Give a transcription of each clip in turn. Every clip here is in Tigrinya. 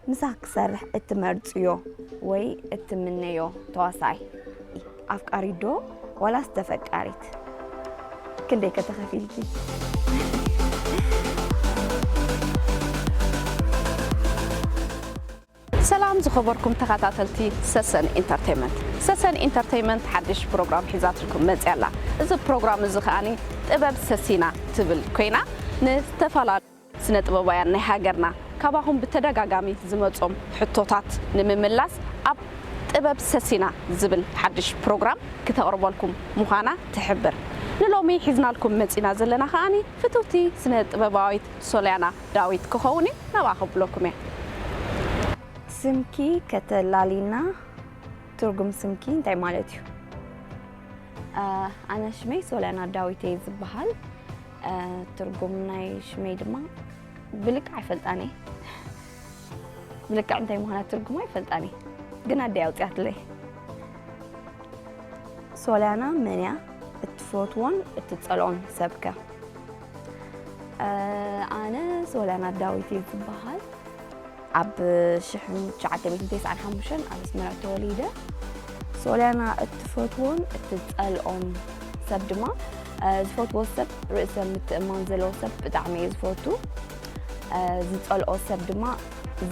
ምሳኽ ክሰርሕ እትመርጽዮ ወይ እትምነዮ ተዋሳኣይ? ኣፍቃሪት ዶ ዋላስ ተፈቃሪት? ክንደይ ከ ተኸፊልኪ? ሰላም ዝኸበርኩም ተኸታተልቲ ሰሰን ኢንተርቴይመንት። ሰሰን ኢንተርቴይመንት ሓድሽ ፕሮግራም ሒዛትልኩም መጽያ ኣላ። እዚ ፕሮግራም እዚ ከኣኒ ጥበብ ሰሲና ትብል ኮይና፣ ንዝተፈላለዩ ስነ ጥበባውያን ናይ ሃገርና ካባኹም ብተደጋጋሚ ዝመጾም ሕቶታት ንምምላስ ኣብ ጥበብ ሰሲና ዝብል ሓድሽ ፕሮግራም ክተቕርበልኩም ምዃና ትሕብር። ንሎሚ ሒዝናልኩም መጺና ዘለና ከኣኒ ፍትውቲ ስነ ጥበባዊት ሶልያና ዳዊት ክኸውን እዩ። ናብኣ ከብለኩም እየ። ስምኪ ከተላሊና ትርጉም ስምኪ እንታይ ማለት እዩ? አ፣ ኣነ ሽመይ ሶልያና ዳዊት እየ ዝበሃል። አ፣ ትርጉም ናይ ሽመይ ድማ ብልክዕ ኣይፈልጣን እየ። ብልክዕ እንታይ ምዃና ትርጉማ ኣይፈልጣን እየ። ግን ኣደይ ኣውፅያትለይ። ሶልያና መን እያ? እትፈትዎን እትፀልኦን ሰብከ? አ፣ ኣነ ሶልያና ዳዊት እየ ዝበሃል። ኣብ ሽሕን ትሽዓተ ሚእትን ተስዓን ሓሙሽተን ኣብ ኣስመራ ተወሊደ። ሶልያና እትፈትዎን እትጸልኦን ሰብ ድማ፣ እ፣ ዝፈትዎ ሰብ ርእሰ ምትእማን ዘለዎ ሰብ ብጣዕሚ እየ ዝፈቱ። እ፣ ዝጸልኦ ሰብ ድማ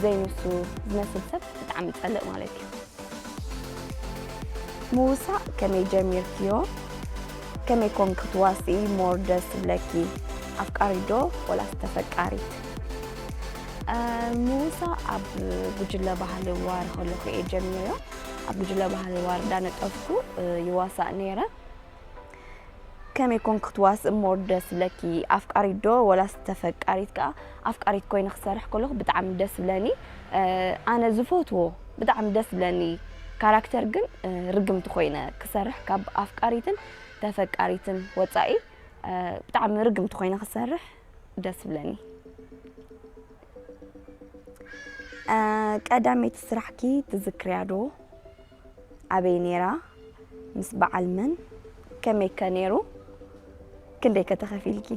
ዘይንሱ ዝመስል ሰብ ብጣዕሚ ይጸልእ ማለት እዩ። ምውሳእ ከመይ ጀሚርክዮ? ከመይ ኮንኪ ክትዋስኢ ሞር ደስ ዝብለኪ? ኣፍቃሪት ዶ ወላስ ተፈቃሪት? እ፣ ምውሳእ ኣብ ጉጅለ ባህሊ ዋሪ ከለኹ እየ ጀሚረዮ። ኣብ ጉጅለ ባህሊ ዋሪ እንዳነጠፍኩ፣ እ፣ ይዋሳእ ነይረ። ከመይ ኮንኪ ክትዋስኢ ሞር ደስ ዝብለኪ? ኣፍቃሪት ዶ ወላስ ተፈቃሪት? ከኣ ኣፍቃሪት ኮይነ ክሰርሕ ከለኹ ብጣዕሚ ደስ ዝብለኒ። እ፣ ኣነ ዝፈትዎ ብጣዕሚ ደስ ዝብለኒ ካራክተር ግን፣ እ፣ ርግምቲ ኮይነ ክሰርሕ ካብ ኣፍቃሪትን ተፈቃሪትን ወጻኢ፣ እ፣ ብጣዕሚ ርግምቲ ኮይነ ክሰርሕ ደስ ዝብለኒ። እ፣ ቀዳመይቲ ስራሕኪ ትዝክርያ ዶ? ኣበይ ነይራ? ምስ በዓል መን? ከመይ ከ ነይሩ? ክንደይ ከ ተኸፊልኪ?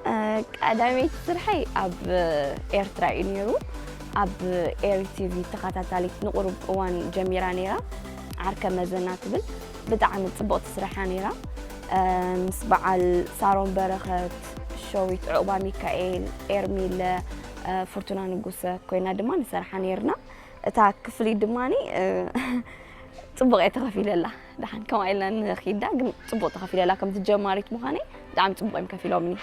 እ፣ ቀዳመይቲ ስርሐይ ኣብ ኤርትራ እዩ ነይሩ። ኣብ ኤሪ ቲቪ ተኸታታሊት ንቁሩብ እዋን ጀሚራ ነይራ። ዓርከ መዘና ትብል ብጣዕሚ ጽብቕቲ ስራሓ ነይራ። እ፣ ምስ በዓል ሳሮን በረኸት፣ ሸዊት ዑቕባ ሚካኤል፣ ኤርሚለ፣ እ፣ ፍርቱና ንጉሰ ኮይና ድማ ንሰርሓ ነይርና። እታ ክፍሊት ድማኒ፣ እ፣ ጽቡቕ እየ ተኸፊለላ። ደሓን ከምኣ ኢልና ንኺዳ፣ ግን ጽቡቕ ተኸፊለላ። ከምቲ ጀማሪት ምዃነይ ብጣዕሚ ጽቡቕ እዮም ከፊሎምኒ።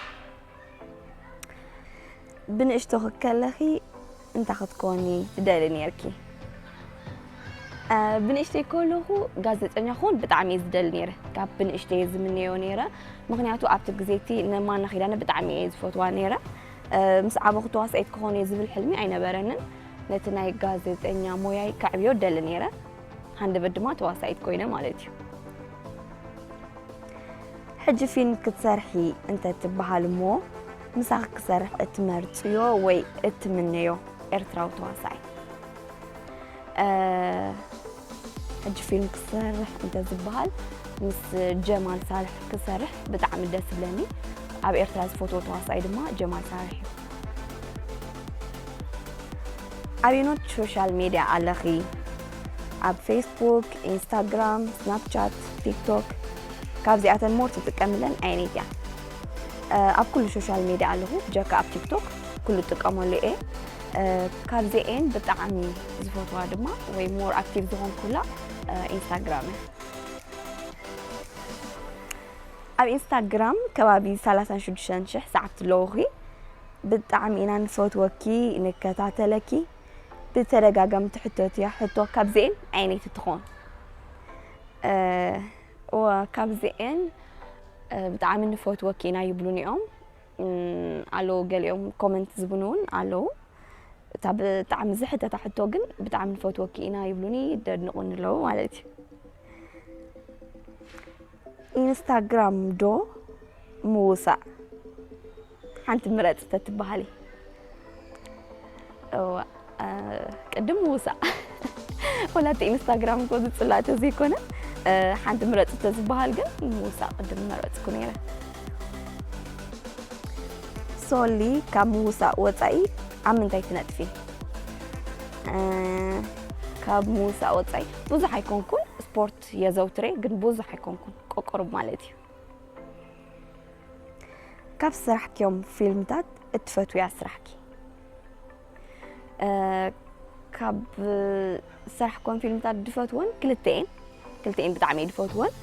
ብንእሽቶ ከለኺ እንታይ ክትኮኒ ትደሊ ነይርኪ? እ፣ ብንእሽተይ ከለኹ ጋዜጠኛ ክኾን ብጣዕሚ እየ ዝደሊ ነይረ። ካብ ብንእሽተይ እየ ዝምነዮ ነይረ። ምኽንያቱ ኣብቲ ግዜ እቲ ንማና ኪዳነ ብጣዕሚ እየ ዝፈትዋ ነይረ። እ፣ ምስ ዓበኹ ተዋሳኢት ክኾን እየ ዝብል ሕልሚ ኣይነበረንን። ነቲ ናይ ጋዜጠኛ ሞያይ ከዕብዮ ደሊ ነይረ። ሃንደበት ድማ ተዋሳኢት ኮይነ ማለት እዩ። ሕጂ ፊልም ክትሰርሒ እንተ ትበሃል እሞ፣ ምሳኺ ክሰርሕ እትመርጽዮ ወይ እትምነዮ ኤርትራዊ ተዋሳኣይ? እ፣ ሕጂ ፊልም ክሰርሕ እንተ ዝበሃል፣ ምስ ጀማል ሳልሕ ክሰርሕ ብጣዕሚ ደስ ይብለኒ። ኣብ ኤርትራ ዝፈትዎ ተዋሳኣይ ድማ ጀማል ሳልሕ እዩ። ኣበየኖት ሶሻል ሜድያ ኣለኺ? ኣብ ፌስቡክ፣ ኢንስታግራም፣ ስናፕቻት፣ ቲክቶክ፣ ካብዚኣተን ሞር ትጥቀምለን ኣየነይቲ እያ? እ፣ ኣብ ኩሉ ሶሻል ሜድያ ኣለኹ፣ ብጀካ ኣብ ቲክቶክ ኩሉ እጥቀመሉ እየ። እ፣ ካብዚኤን ብጣዕሚ ዝፈትዋ ድማ ወይ ሞር ኣክቲቭ ዝኾንኩላ፣ እ፣ ኢንስታግራም እያ። ኣብ ኢንስታግራም ከባቢ ሰላሳን ሽዱሽተን ሽሕ ሰዓብቲ ኣለውኺ። ብጣዕሚ ኢና ንፈትወኪ፣ ንከታተለኪ። ብተደጋጋሚ ትሕተትያ ሕቶ ካብዚኤን ኣየነይቲ ትኾን? እ፣ እወ፣ ካብዚኤን፣ እ፣ ብጣዕሚ ንፈትወኪ ኢና ይብሉኒ እዮም። እም፣ ኣለዉ ገሊኦም ኮመንት ዝብኑ እውን ኣለዉ። እታ ብጣዕሚ ዝሕተታ ሕቶ ግን ብጣዕሚ ንፈትወኪ ኢና ይብሉኒ፣ ደድንቑኒ ኣለዉ ማለት እዩ። ኢንስታግራም ዶ ምውሳእ? ሓንቲ ምረጽ ተትበሃሊ። እዋ፣ እ፣ ቅድም ምውሳእ። ወላ እቲ ኢንስታግራም እኮ ዝጽላእ ተዘይኮነ፣ እ፣ ሓንቲ ምረጽ ተዝበሃል ግን ምውሳእ ቅድም መረጽኩ ነይረ። ሶሊ፣ ካብ ምውሳእ ወጻኢ ኣብ ምንታይ ትነጥፊ? ካብ ምውሳእ ወጻኢ ብዙሕ ኣይኮንኩን፣ ስፖርት የዘውትር እየ፣ ግን ብዙሕ ኣይኮንኩን፣ ቁሩብ ማለት እዩ። ካብ ዝሰራሕክዮም ፊልምታት እትፈትውያ ስራሕኪ? ካብ ዝሰራሕክዎም ፊልምታት ዝፈትወን ክልተኤን፣ ክልተኤን ብጣዕሚ እየ ዝፈትወን።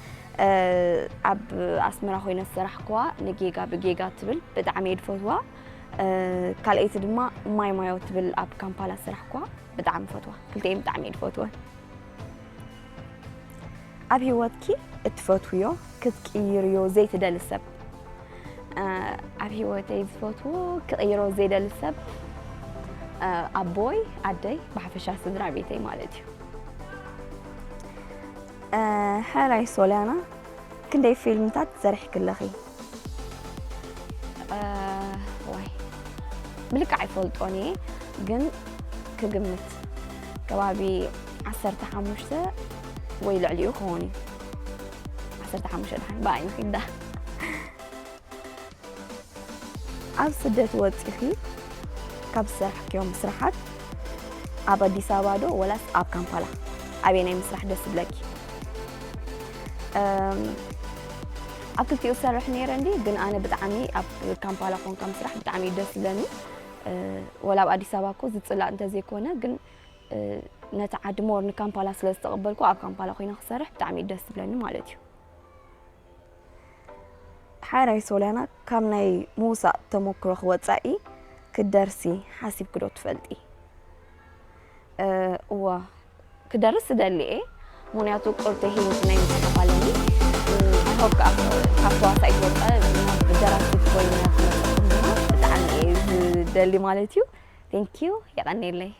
ኣብ ኣስመራ ኮይነ ዝሰራሕክዋ ንጌጋ ብጌጋ ትብል ብጣዕሚ እየ ዝፈትዋ። ካልኣይቲ ድማ ማይ ማዮ ትብል ኣብ ካምፓላ ዝሰራሕክዋ ብጣዕሚ እፈትዋ። ክልተኤን ብጣዕሚ እየ ዝፈትወን። ኣብ ህይወትኪ እትፈትውዮ ክትቅይርዮ ዘይትደሊ ሰብ? ኣብ ህይወተይ ዝፈትዎ ክቕይሮ ዘይደሊ ሰብ ኣቦይ፣ ኣደይ፣ ብሓፈሻ ስድራ ቤተይ ማለት እዩ። ሕራይ ሶልያና፣ ክንደይ ፊልምታት ሰሪሕኪ ኣለኺ? ዋይ፣ ብልክዕ ኣይፈልጦን እየ፣ ግን ክግምት ከባቢ ዓሰርተ ሓሙሽተ ወይ ልዕሊኡ ክኸውን እዩ። ዓሰርተ ሓሙሽተ ደሓን ብኣይ ንኺዳ። ኣብ ስደት ወጺኺ ካብ ዝሰራሕክዮም ስራሓት ኣብ ኣዲስ ኣበባ ዶ ወላስ ኣብ ካምፓላ? ኣበየናይ ምስራሕ ደስ ይብለኪ? ኣብ ክልቲኡ ዝሰርሕ ነይረ እንዲ፣ ግን ኣነ ብጣዕሚ ኣብ ካምፓላ ኮንካ ምስራሕ ብጣዕሚ እዩ ደስ ዝብለኒ። ወላ ኣብ ኣዲስ ኣበባ እኮ ዝጽላእ እንተዘይኮነ፣ ግን ነቲ ዓዲ ሞር ንካምፓላ ስለ ዝተቐበልኩ ኣብ ካምፓላ ኮይነ ክሰርሕ ብጣዕሚ እዩ ደስ ዝብለኒ ማለት እዩ። ሓራይ ሶልያና፣ ካብ ናይ ምውሳእ ተመክሮኺ ወጻኢ ክትደርሲ ሓሲብኪ ዶ ትፈልጢ? እዋ፣ ክደርስ እደሊ እየ። ምኽንያቱ ቁርተይ ህይወት ናይ ምጽሓፍ ኣለኒ። I hope ከኣ ካብ ተዋሳኢት ወጸ ናብ ደራሲት ኮይነ ክመጽእ ድማ ብጣዕሚ እየ ዝደሊ ማለት እዩ። Thank you፣ የቐንየለይ።